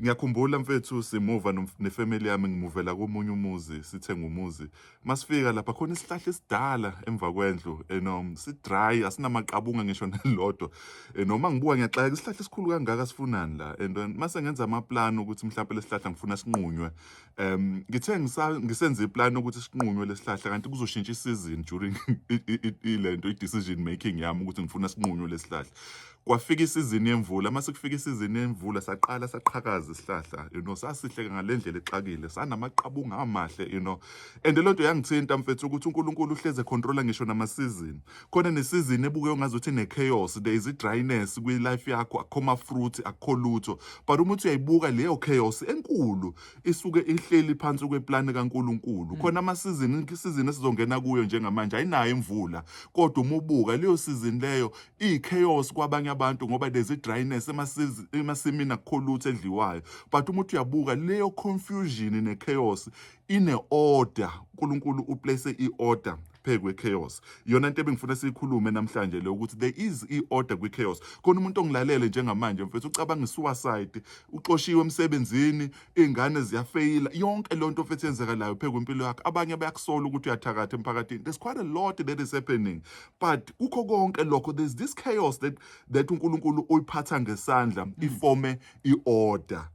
Ngiyakhumbula, mfethu, simuva nefamily yami, ngimuvela komunye umuzi, sithenga umuzi. Masifika lapha, khona isihlahla esidala emva kwendlu, si-dry, asinamaqabunga ngisho nelilodwa. Noma ngibuka ngiyaxaka, isihlahla esikhulu kangaka sifunani la? And then mase ngenza amaplan ukuthi mhlawumbe lesihlahla ngifuna sinqunywe. Ngithe ngisenza iplan ukuthi sinqunywe lesihlahla, kanti kuzoshintsha isizini during ilento, i-decision making yami ukuthi ngifuna sinqunywe lesihlahla. Kwafika isizini yemvula. Mase kufika isizini yemvula, saqala saqhakaza isihlahla. Sasihle ngale ndlela exakile, sanamaqabunga amahle. And le nto yangithinta, mfethu, ukuthi uNkulunkulu uhleze controla ngisho namasizini. Khona nesizini ebuke ungazuthi ne-chaos, there is i-dryness kwi-life yakho, akukho ma-fruit, akukho lutho, but uma uthi uyayibuka leyo chaos enkulu, isuke ihleli phansi kweplani kaNkulunkulu. Khona ama-season, isizini esizongena kuyo njengamanje ayinayo imvula, kodwa uma ubuka leyo season leyo, iyi-chaos kwabanye abantu ngoba there's i-dryness emasimini, akukho lutho edliwayo, but uma uthi uyabuka leyo confusion ne-chaos ine-order. uNkulunkulu uplace i-order phezu kwe-chaos. Iyona into ebengifuna siyikhulume namhlanje le, ukuthi there is i-order kwi-chaos. Khona umuntu ongilalele njengamanje, mfethu, ucabanga i-suicide, uxoshiwe emsebenzini, iy'ngane ziyafeyila, yonke leyo nto, mfethu, yenzekalayo phezu kwempilo yakho. Abanye bayakusola ukuthi uyathakatha emphakathini. There's quite a lot that is happening, but kukho konke lokho, there's this chaos that uNkulunkulu uyiphatha ngesandla, iforme i-order.